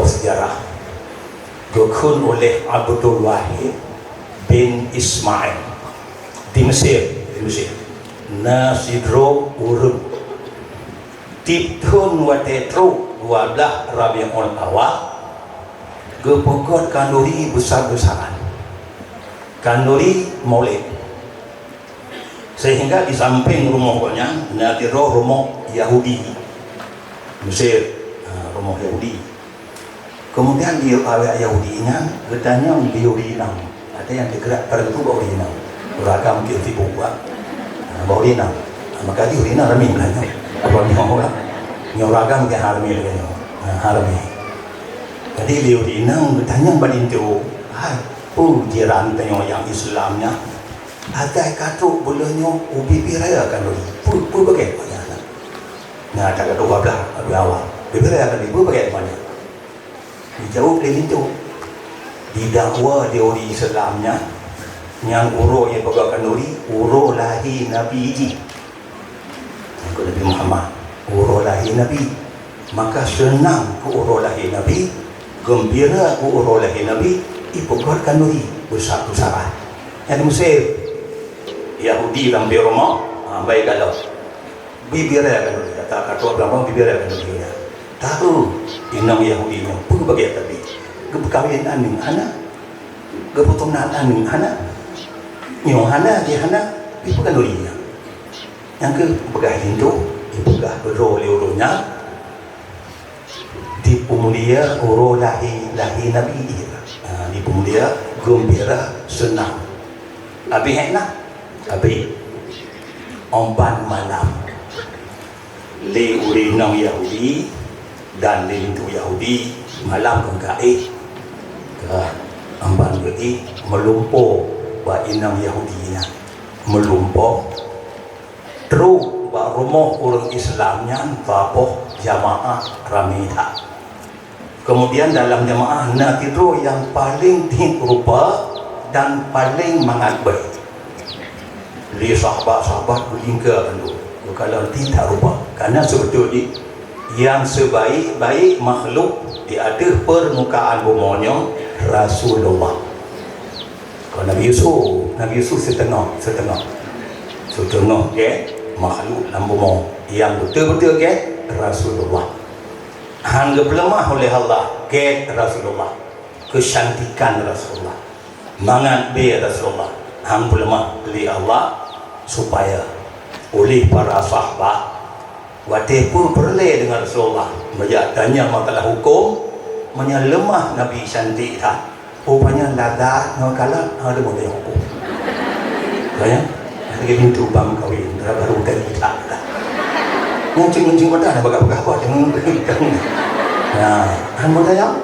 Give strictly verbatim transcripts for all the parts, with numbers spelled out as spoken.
sejarah. Geukheun oleh Abdul Wahid bin Ismail di Mesir, di Mesir. Na sidroe ureuëng tiep thon watée trok dua blaih Rabiul Awal, geupeugét kanduri besar-besaran. Kanduri Maulid. Sehingga di samping rumoh gobnyan na sidroe rumoh Yahudi Mesir, ha, rumoh Yahudi. Kemudian di awak Yahudi nyan geutanyong di ureuëng inong. Ada nyang digerak pada itu bak ureuëng inong. Ureuëng agam mungkin sibuk bak, ha, bak ureuëng inong. Ha, maka di ureuëng inong ramé lah nyoe. Kalau nyoe orang, nyoe ureuëng agam mungkin ramé lagée nyoe. Ha, ramé. Jadi di ureuëng inong geutanyong bak linto, "Hai, peue jiran tanyoe nyang Islam nyan? Atai ka trok buleuen nyoe ubit-bit raya kan lôn. Peue, peue bagée nyan?" Nah, ka trok dua blaih Rabiul Awal. Bit-bit raya kan lôn, peue bagée nyan? Dijaweueb lé linto. Didakwa di ureuëng Islam nyan, nyang uroe nyang peugah kanduri, uroe lahé Nabi jih. Nyang keu Nabi Muhammad, uroe lahé Nabi. Maka seunang keu uroe lahé Nabi, geumbira keu uroe lahé Nabi, ipeugét kanduri besar-besaran. Nyang di Mesir, Yahudi lam biromo, ha, bai galak. Bit-bit raya kanduri, kata, kata ureuëng bit-bit raya kanduri nyan. Tahu inong Yahudi nyoe, peue bagée tabi? Geupeukawen aneuk hana, geupeutunan aneuk hana, nyoe hana, jih hana, ipeugét kanduri nyan. Nyang keuh peugah linto, ipeugah keudroe lé ureuëng nyan, dipeumulia uroe lahé, lahé Nabi jih. Ha, dipeumulia, geumbira, seunang. Abéh hek na? Abéh. Óh ban malam, lé ureuëng inong Yahudi dan lé linto Yahudi, malam keu gaéh, ka óh ban gaéh meulumpoe bak inong Yahudi nyan. Meulumpoe, trok bak rumoh ureuëng Islam nyan, baboh jamaah ramé that. Kemudian dalam jamaah na sidroe nyang paleng tiep rupa dan paleng mangat bèe. Lé sahabat-sahabat beulingka bandum, geukalon tiep that rupa. Karena seubeutôi jih nyang seubaék-baék makhluk di ateueh peurmukaan bumoe nyoe Rasulullah. Kon Nabi Yusuf, Nabi Yusuf siteungoh, siteungoh. Siteungoh gét makhluk lam bumoe, nyang beutôi-beutôi gét Rasulullah. Han geupeuleumah oleh Allah gét Rasulullah, keucantikan Rasulullah, mangat bèe Rasulullah, han geupeuleumah lé Allah, supaya oleh para sahabat watée peue peureulée deungon Rasulullah, meujak tanyong masalah huköm, meunyoe leumah Nabi cantik that, rupanya ladat ngon kalon, ha, deungon tanyong huköm. Tanyong, lagée pintoe bang kawin, baru tadi that. Muncul-muncul mata dah bagah-bagah kuat. Nah, han meutanyong.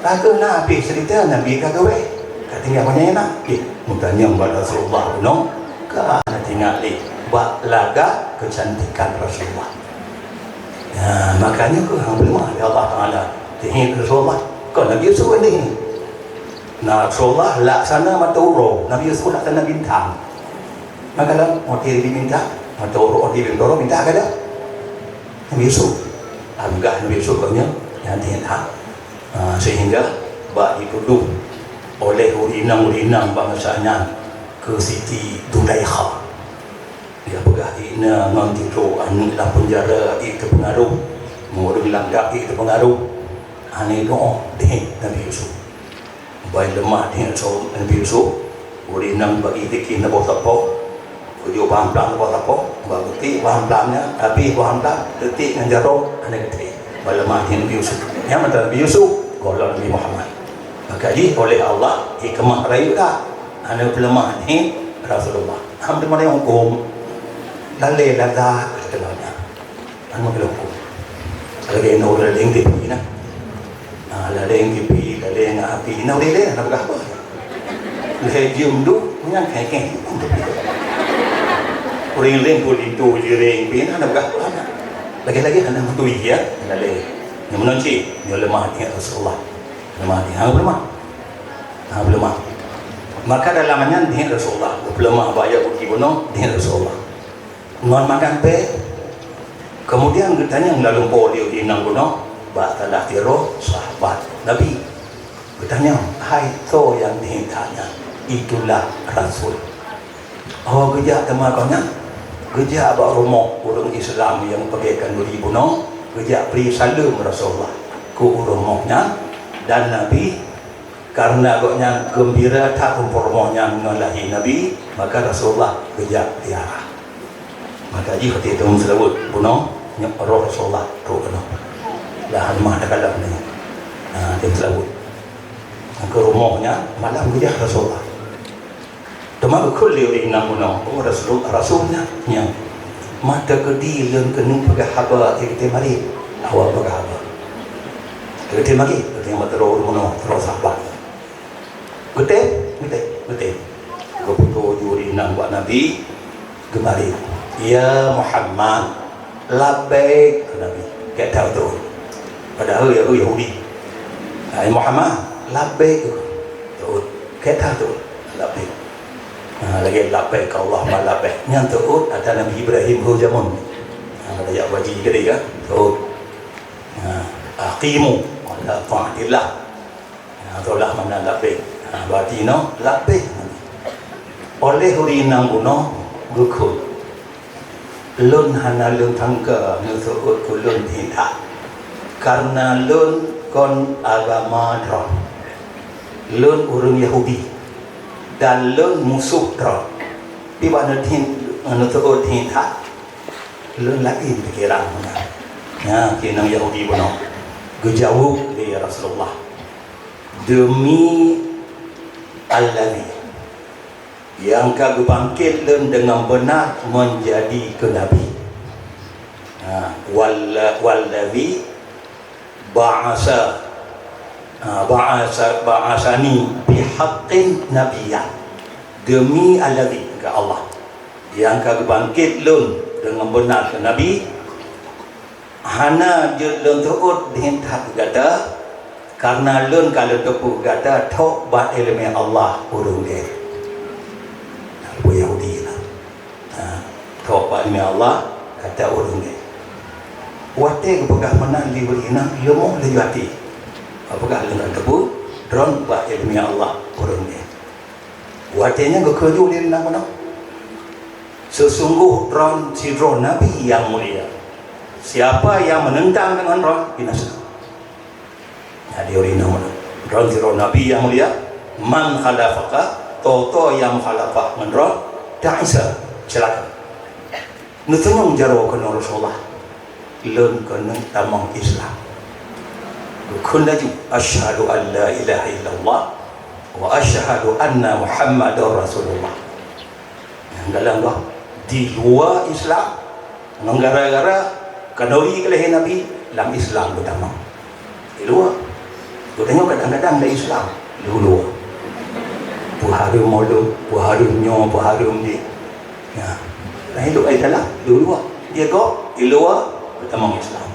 Ka keuh na habéh ceurita Nabi ka geuwéh. Ka tinggai meunyoe na. Eh, meutanyong bak Rasulullah bunoe, ka na teuingat lé bak lagak keucantikan Rasulullah. Nah, makanya keuh han peuleumah lé Allah Taala. Teuingat Rasulullah, kon Nabi Yusuf ni. Nah, Rasulullah laksana mata uroe, Nabi Yusuf laksana bintang. Maka lam, oh, di bintang, mata uroe, oh, di bintang, bintang kada. Nabi Yusuf. Anggah Nabi Yusuf konyol, yang teuingat. Ha, sehingga bak jituduh oleh ureueng inong-ureueng inong bansa nyan keu Siti Zulaikha. Dia peugah ié na ngon titroe aneuk lam penjara, ié teupeungaruh, ureueng lam dak ié teupeungaruh. Hana doa deh Nabi Yusuf. Bai leumah deh Nabi Yusuf, ureueng inong bagi tikin na boh sapo, Ujoe bahan plam leupah sapo, bak geuti bahan plam nyan, abéh bahan plam, teutik ngon jaroe, hana geuti. Bak leumah deh Nabi Yusuf. Nyan mantong Nabi Yusuf, gohlom Nabi Muhammad. Maka jih oleh Allah, hikmah rayeuk that. Hana peuleumah deh Rasulullah. Alhamdulillah, huköm. Lalé lagak, kata nyan. Hana peuleumah huköm. Lagèe na ureueng laleng tipi na. Ha, laleng tipi, laleng api. Na ureueng laleng, hana peugah apa. Lheuh jeuem duek, nyan kengkeng. Ureueng leng pun linto jiréng pih hana peugah peue hana. Lagèe-lagèe hana meuturi ya, hana lé. Nyoe meunan cit, nyoe leumah ingat Rasulullah. Leumah ingat, hang leumah. Hang leumah. Maka dalam nyan ingat Rasulullah, leumah bak Yahudi bunoe, ingat Rasulullah. Ngon makan pèng. Kemudian geutanyong lam lumpoe lé inong bunoe, Bak salah sidroe sahabat Nabi geutanyong, "Hai soe nyang neuintat nyan?" "Itulah Rasul." Oh, geujak teuma gobnyan, geujak bak rumoh ureuëng Islam nyang pakai khanduri bunoe, geujak bri saleuem Rasulullah keu ureuëng rumoh nyan, dan Nabi Kareuna gobnyan geumbira that rumoh nyan ngon lahé Nabi, maka Rasulullah geujak ziarah. Maka jih watée teuma seulaweuet bunoe, nyoe roh Rasulullah trok keunoe. Lah leumah takalon nyoe. Ha, teuma seulaweuet. Maka rumoh nyan malam geujak Rasulullah. Teuma geukheun lé ureuëng inong bunoe, "Oh, Rasul, Rasul nyan, nyan. Mata keudi lôn keuneuk peugah haba, eh, geutem marit. Awak peugah haba." Geutem lagée, geutem mata roh ureuëng bunoe, roh sahabat. Geutem, geutem, geutem. Geupeutoh ju ureuëng inong bak Nabi, geumarit. "Ya Muhammad, labbaik," kheun Nabi. Gata beutôi. Padahai Yahudi. "Hai Muhammad, labbaik," kheun. Teuôt. Gata beutôi. Labbaik. Ha, lagée labbaik Allahumma labbaik. Nyan teuôt ata Nabi Ibrahim ho jameun. Ha, ata jak haji tadi kan? Teuôt. Ha, aqimu ala taatillah. Ha, itulah makna labbaik. Ha, berarti nyoe labbaik. Oleh ureuëng inong bunoe geukheun. Lôn hana lôn sangka neuseuôt keu lôn teuintat, kareuna lôn kon agama droe. Lôn ureuëng Yahudi, dan lôn musoh droe. Pih bak neuteuin-, neuseuôt teuintat, lôn laén pikiran. Nyan keuh inong Yahudi bunoe. Geujaweueb lé Rasulullah, "Demi Alladzi, nyang ka geubangket lôn deungon beuna meujadi keu nabi. Ha, walla-, wallazi ba'asa, ha, ba'asa, ba'asani bihaqqin nabiyya." Demi Alladzi, keu Allah, nyang ka geubangket lôn deungon beuna keu nabi, hana jeuet lôn teuôt teuintat gata, kareuna lôn ka lôn teupeue gata trok bak iéleumé Allah ureuëng gét. Peue Yahudi na. Ha, trok bak iéleumé Allah gata ureuëng gét. Watée geupeugah meunan lé ureuëng inong, leumoh laju até. Geupeugah lôn ka teupeue, droen bak iéleumé Allah ureuëng gét. Watée nyan geukheun ju lé ureuëng inong bunoe, "Seusunggoh droen sidroe nabi nyang mulia. Siapa nyang meuneuntang deungon droen, binasa." Jadi ureuëng inong bunoe, "Droen sidroe nabi nyang mulia, man khalafaka, toh-toh nyang mukhalafah ngon droen, ta'isa, ceulaka." Neuteunyong jaroe keunoe Rasulullah, "Lôn keuneuk tamong Islam." Geukheun laju, "Asyhadu an la ilaha illallah wa asyhadu anna Muhammadar Rasulullah." Nyang galak bah, di luwa Islam, ngon gara-gara khanduri keu lahé Nabi, lam Islam geutamong. Di luwa. Geutanyoe kadang-kadang lam Islam, di luwa. Peuhareuem mulod, peuhareuem nyoe, peuhareuem di. Ya. Nah, itu ai dalam, di luwa. Dia kok, di luwa, geutamong Islam.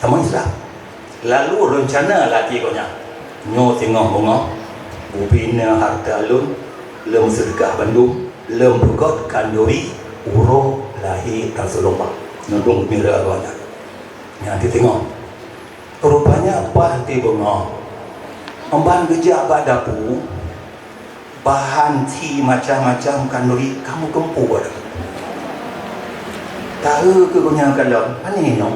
Tamong Islam. Lalu reuncana lati gobnyan, "Nyoe singoh beungoh, ubé na hareuta lôn, lôn seudeukah bandum, lôn beugöt khanduri uroe lahé Rasulullah." Nyoe dong mira gobnyan. Nyan teutingong. Rupanya pat teubeungoh. Ban geujak bak dapu, bahan sie macam-macam khanduri ka meugumpôi. Tahe keu gobnyan kalon, "Pane nyoe?"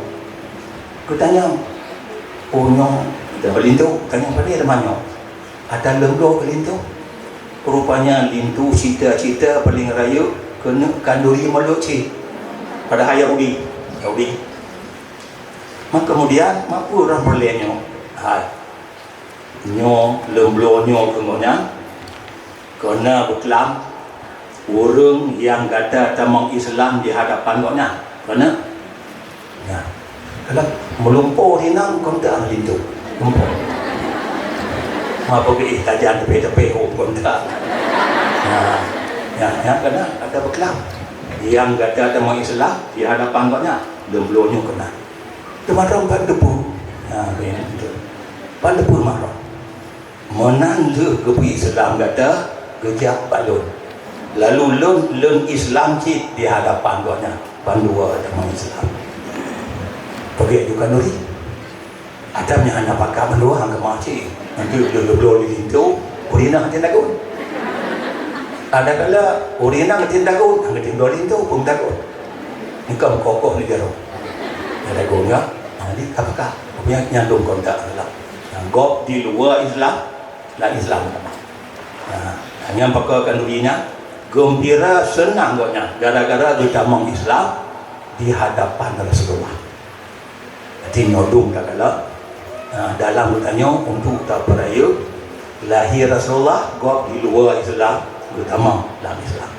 Geutanyong, "Oh, nyoe." Geutanyoe bak linto, geutanyong, "Pane teuma nyoe?" Ata lôn bloe keu linto. Rupanya linto cita-cita paleng rayeuk keuneuk khanduri mulod cit. Padahai Yahudi, Yahudi. Maka keumudian, meupeue ureuëng peureulée nyoe? Hai, nyoe lôn bloe nyoe keu gobnyan, keu na beuklam ureuëng nyang gata tamong Islam di hadapan gobnyan. Keu na? Nyan. Kalau meulumpo sinan kon teuang linto. Lumpo. Ma peugeih tajam teupeh-teupeh ho kon teuang. Nyan. Nyan, nyan keu na gata beuklam. Nyang gata tamong Islam di hadapan gobnyan, lôn bloe nyoe keu na. Teuma droe ban teupeu. Ha, ban teupeu mah droe. Meunan lheueh geupeu Islam gata, geujak bak lôn. Lalu lôn, lôn Islam cit di hadapan gobnyan, bandua tamong Islam. Peugeuk ju khanduri. Adam nyang hana pakat mandua hang keumah cit. Nanti beuloh-beuloh di linto, ureueng inong hana takot. Ada kala ureueng inong hana takot, hana beuloh linto pun takot. Engkau kokoh ni jaroe. Hana takot enggak? Ha, ni ka pakat. Punya nyandung kontak dalam. Nyang gob di luwa Islam, lam Islam. Ha, nyang pakai kanduri nyan, geumbira seunang gobnyan gara-gara geutamong Islam di hadapan Rasulullah. Jadi nyoe dum takalon, ha, dalam geutanyoe untuk tapeurayeuk lahé Rasulullah, gob di luwa Islam, geutamong lam Islam.